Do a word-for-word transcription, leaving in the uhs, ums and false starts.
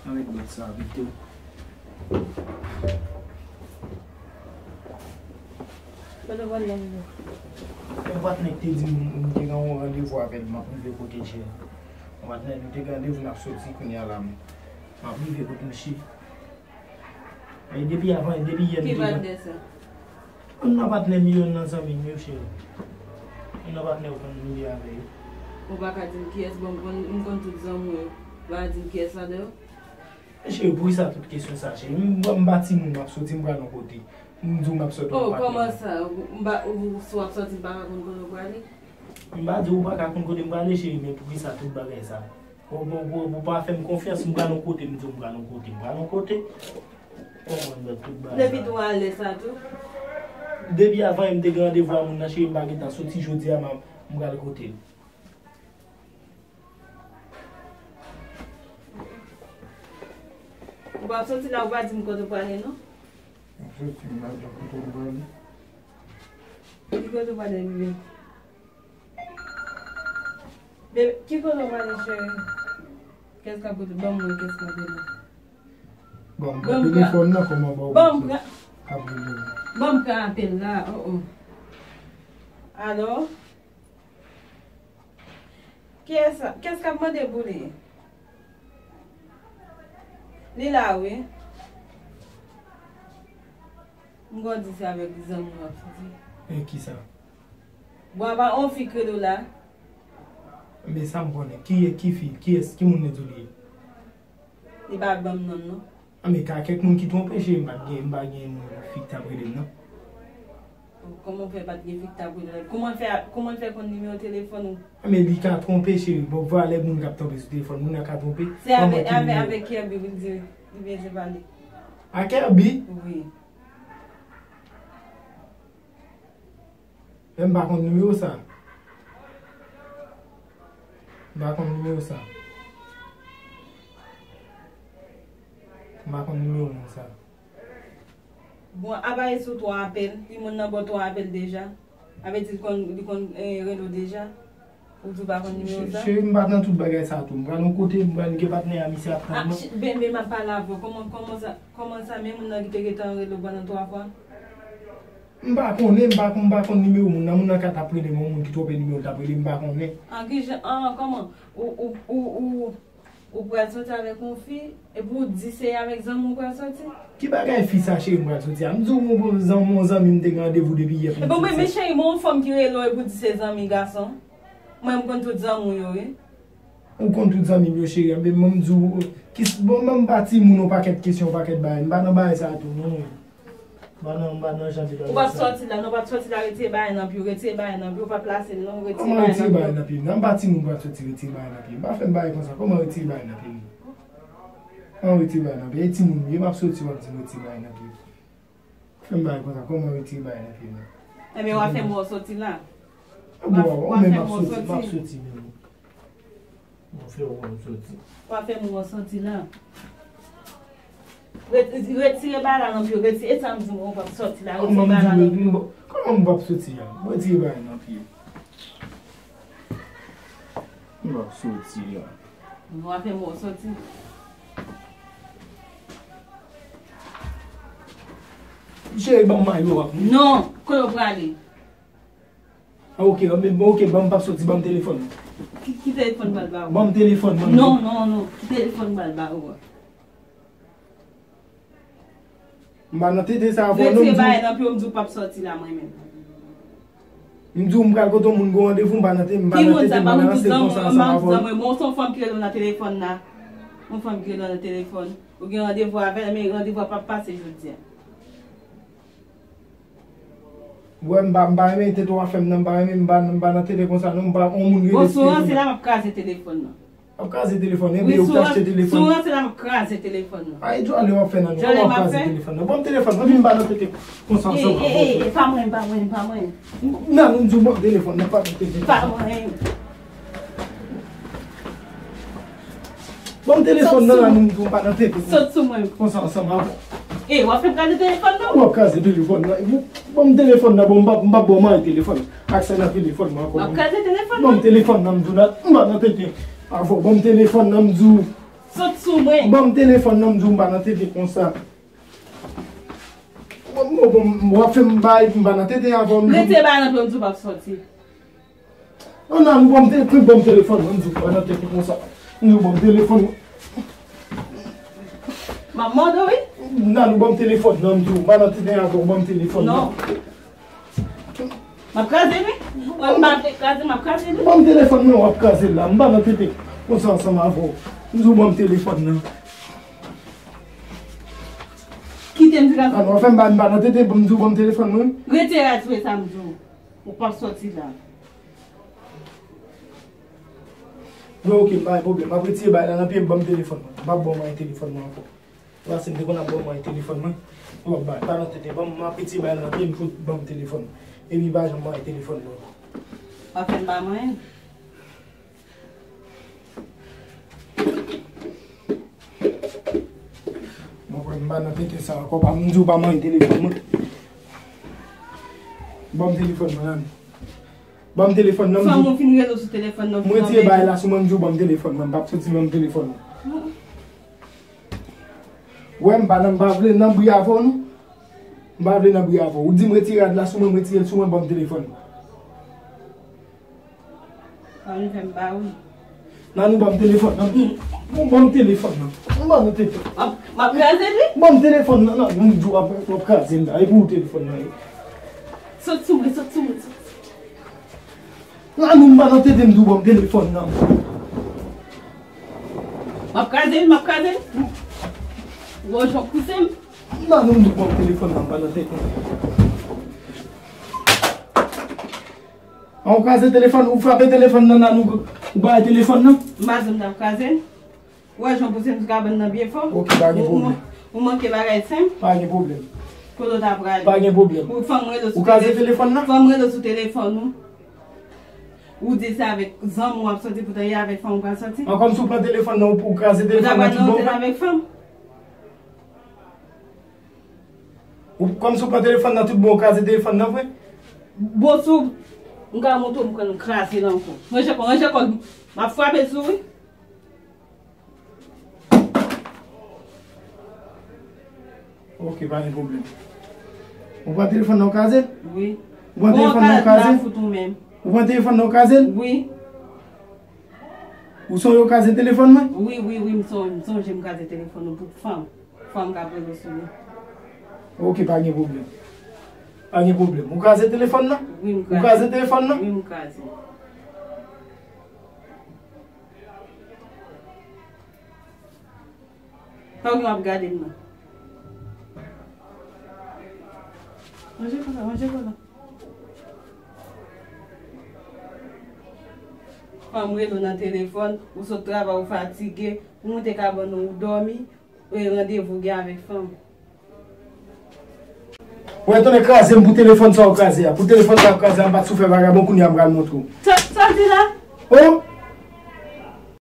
Avèk dòt sa, vite. Kote w pral la, Milo? Yon patnè k te di m, m te gen yon randevou avè l, m ap rive kote l, cheri. Yon patnè, nou te gen randevou, n ap soti kounye a la, m ap rive kote l, cheri. E depi avan, depi yè, m te gen. Ki patnè sa? Youn nan patnè m yo, youn nan zanmi m yo, cheri. Youn nan patnè w konn m ye avè yo. Ou pa ka di m kiyès, bon, m konn, m konn tout zanmi w yo. Ou pa ka di m kiyès ladan yo? Cheri, poukisa tout kesyon sa, cheri? M, m pa timoun, m ap soti, m pral yon kote. M di w m ap soti yon patnè. Oh, kòman sa? M pa, ou, si w ap soti, m pa ka konn kote w prale? M pa di w pa ka konn kote m prale, cheri, men poukisa tout bagay sa? Ou, ou, ou, ou pa fè m konfyans, m pral yon kote, m di w m pral yon kote, m pral yon kote. Kòman m fè tout bagay sa? Depi tou alè sa tou? Depi avan yè m te gen randevou a moun nan, cheri, m pa gentan soti, jodi a m ap, m pral kote l. Ou p ap soti la, ou pa di m kote w prale, non? M ap soti, m pa di w kote m prale. Ki kote w prale, bebe? Bebe, ki kote w prale, cheri? Kès k ap rele? Ban m wè kès k ap rele. Ban m pran telefòn nan, kòman ba w ban m pran. K ap rele m. Ban m pran apèl la, oh, oh. Alo? Kiyès, kiyès k ap mande pou li? Li la, wi. M kwè w di se avèk zanmi w ap soti. E kisa? Bon, apa on fi k rele w la? Men sa m konnen. Ki, ki fi? Kiyès? Ki moun li di w li ye? Li pa ban m non l, non. A, men ka kèk moun ki twonpe, cheri, m pa t gen, m pa gen fi k t ap rele m, non. Kòman w fè pa t gen fi k t ap rele w? Kòman l fè, kòman l fè konn nimewo telefòn ou? A, men li ka twonpe, cheri. Bon, vwalè moun k ap twonpe sou telefòn, moun nan ka twonpe. Se avèk, avèk, avèk Kirby wi l di, oubyen se pa li? A Kirby? Wi. Men m pa konn nimewo sa. M pa konn nimewo sa. M pa konn nimewo moun sa. Bon, apa e sou twa apèl, li moun nan ba w twa apèl deja. Sa vle di li konn, li konn, eh, rele w deja. Ou di w pa konn nimewo sa? Cheri, m pa t nan tout bagay sa tou. M pral yon kote, m pral gen patnè a misye ap tann mwen. Ch-, ben, ben, m ap pale avè w. Kòman, kòman sa, kòman sa, men moun nan ki te gentan rele w pandan twa fwa? M pa konnen, m pa konn, m pa konn nimewo moun nan. Moun nan ka t ap rele m, yon moun ki twonpe nimewo l t ap rele m, m pa konnen. An ki jan, an, kòman? Ou, ou, ou, ou, ou pral soti avèk yon fi, epi ou di se avèk zanmi w pral soti? Ki bagay fi sa, cheri, m pral soti a? M di w, yon zanmi, yon zanmi m te gen randevou depi yè pou m soti. Epi mwen, men cheri, mwen yon fanm ki rele w epi w di se zanmi gason. Mwen, m konn tout zanmi w yo, wi. Ou konn tout zanmi m yo, cheri, anben, mwen, m di w, ki, bon, mwen, m pa timoun, yon pakèt kesyon, yon pakèt bagay. M pa nan bagay sa a tou, non. M pa nan, m pa nan jan de bagay sa. Ou p ap sòti la, non, ou p ap sòti la, retire bagay nan pye w, retire bagay nan pye w, ou p ap plase l, non, retire bagay nan pye w. Kòman retire bagay nan pye m? Nan m pa timoun pou w ap sòti retire bagay nan pye m. Pa fè m bagay konsa, kòman retire bagay nan pye m? Kòman retire bagay nan pye m? E timoun m ye, m ap sòti, w ap di m retire bagay nan pye m. Fè m bagay konsa, kòman retire bagay nan pye m? Enben, w ap fè m wè w sòti la. Bon, ou menm m ap sòti, m ap sòti menm. Mwen fè w wè m sòti. W ap fè m wè w sòti la. Ret-, retire bagay la nan pye w, retire, e sa m di w, w ap sòti la, retire bagay la nan pye w. Kòman m p ap sòti a? Mwen retire bagay nan pye m. M p ap sòti a. W ap fè m wè w sòti. Cheri, ban m mayo a pou mwen. Non, kote w prale? Ah, ok, ok, ban m p ap sòti, ban m telefòn nan. Ki, ki telefòn m pral ba ou? Ban m telefòn nan. Non, non, non, ki telefòn m pral ba ou a? M pa nan tete sa avè w non, m di w. Retire bagay nan pye w, m di w p ap sòti la mwen menm. M di w m pral kote yon moun gen randevou, m pa nan tete, m pa nan tete, m pa nan randevou konsa ansanm avè w. Ki moun sa? M ap di zanmi w, mwen se yon fanm ki rele w nan telefòn la. Yon fanm ki rele w nan telefòn. Ou gen randevou avè l, men randevou a p ap pase jodi a. Ou wè, m pa, m pa renmen tete w ap fè m nan, m pa renmen, m pa, m pa nan tete konsa non, m pa, yon moun rele telefòn. Bon, si w ranse la, m ap kraze telefòn nan. W ap kraze telefòn, ebyen ou te achte telefòn. Wi, si w ranse la, m ap kraze telefòn nan. Ay, djòlè w ap fè nan nou, kòman w ap kraze telefòn nan? Ban m telefòn nan, vin m pa nan tete konsa ansanm avè w. Ey, ey, ey, pa mwen, pa mwen, pa mwen. Nan, m di w ban m telefòn nan, pa nan tete konsa. Pa mwen. Ban m telefòn nan la, nou m di w pa nan tete. Sot sou mwen. Konsa ansanm avè w. E, w ap fè m kraze telefòn nan? W ap kraze telefòn nan. Epi, ban m telefòn nan, bon, m p ap, m p ap ba w mare telefòn nan. Aksè nan telefòn mwen ankò. W ap kraze telefòn nan? Ban m telefòn nan, m di w la, m pa nan tete avè w. Ban m telefòn nan, m di w. Sot sou mwen. Ban m telefòn nan, m di w m pa nan tete konsa. Bon, bon, bon, w ap fè m bay, m pa nan tete avè w, m di w. Rete bay nan pye m, m di w p ap sòti. Non, non, ban m telefòn, ban m telefòn nan, m di w, pa nan tete konsa. M di w, ban m telefòn. M ap mòde w, wi. Non, ban m telefòn nan, m di w, pa nan tete avè w, ban m telefòn nan. Non. M ap kraze, wi. Wè, m pa vle kraze, m ap kraze, wi. Ban m telefòn nan, w ap kraze l la. M pa nan tete konsa ansanm avè w. M di w, ban m telefòn nan. Kite m di kraze. A non, fè m ba, m pa nan tete, m di w, ban m telefòn nan, wi. Retire atire sa, m di w. Ou p ap sòti la. Non, oke, pa gen pwoblèm. M ap retire bagay la nan pye m, ban m telefòn mwen. M p ap ba w mwayen telefòn mwen ankò. Ou wè si m te konn ap ba w mwayen telefòn mwen, ou p ap bay. Pa nan tete, ban m, m ap retire bagay la nan pye m, fout ban m telefòn mwen. Epi pa janm mwayen telefòn mwen ankò. W ap fè m bay mwayen? Mwen kwè m pa nan tete sa ankò, pa m di w pa mwen telefòn mwen. Ban m telefòn mwen, Nani. Ban m telefòn nan, m di w. Fanm ou fin rele w sou telefòn nan, m retire bagay la sou mwen, m di w ban m telefòn mwen, m p ap soti ban m telefòn mwen. Wè, m pa nan, m pa vle nan bri avè w, non. M pa vle nan bri avè w. Ou di m retire rad la sou mwen, m retire l sou mwen, ban m telefòn mwen. Sa vin fè m ba ou. Nan nou ban m telefòn nan. Bon, ban m telefòn nan. M ban nou telefòn. M ap, m ap kraze li. Ban m telefòn nan, nan, m di w ap, w ap kraze l la. E pou ou telefòn nan ye? Sot sou mwen, sot sou mwen, sot sou mwen. Nan nou m pa nan tete m di w ban m telefòn nan. M ap kraze l, m ap kraze l. Ou wè jan w pouse m? Nan nou m di w ban m telefòn nan, m pa nan tete m. An, ou kraze telefòn, ou frape telefòn nan, nan ou, ou bay telefòn nan. M pa di w m t ap kraze l. Ou wè jan w pouse m sou kabann nan byen fò? Oke, pa gen pwoblèm. Ou, ou manke bagay senp? Pa gen pwoblèm. Kote w ta prale? Pa gen pwoblèm. Ou fanm rele w sou telefòn. Ou kraze telefòn nan? Fanm rele w sou telefòn ou. Ou di se avèk zanmi w ap sòti, poutan e avèk fanm ou pral sòti. An, kòmsi w pran telefòn nan, ou, ou kraze telefòn nan tout bon vre? Ou ta pral nan otèl avèk fanm? Ou, kòmsi w pran telefòn nan tout bon, ou kraze telefòn nan vre? Bon, si w, m ka montre w, m pran l, m kraze l ankò. Ranje kò, ranje kò, m ap frape sou ou, wi. Oke, pa gen pwoblèm. Ou pran telefòn nan, ou kraze l? Wi. Ou pran telefòn nan, ou kraze l? Bon, fout ou menm. Ou pran telefòn nan, ou kraze l? Wi. Ou sonje w kraze telefòn mwen? Wi, wi, wi, m sonje, m sonje m kraze telefòn ou pou fanm. Fanm k ap rele w sou li. Oke, pa gen pwoblèm. Pa gen pwoblèm. Ou kraze telefòn nan? Wi, m kraze. Ou kraze telefòn nan? Wi, m kraze. Sa w gen w ap gade m nan? Manje kola, manje kola. Fanm rele w nan telefòn, ou sot travay, ou fatige, ou moute kabann ou, ou dòmi, e randevou gen avèk fanm. Wè, tande kraze m pou telefòn sa w kraze a. Pou telefòn sa w kraze a, m pa t sou fè vagabon, kounye a m pral montre w. Sa, sa w di la? Oh!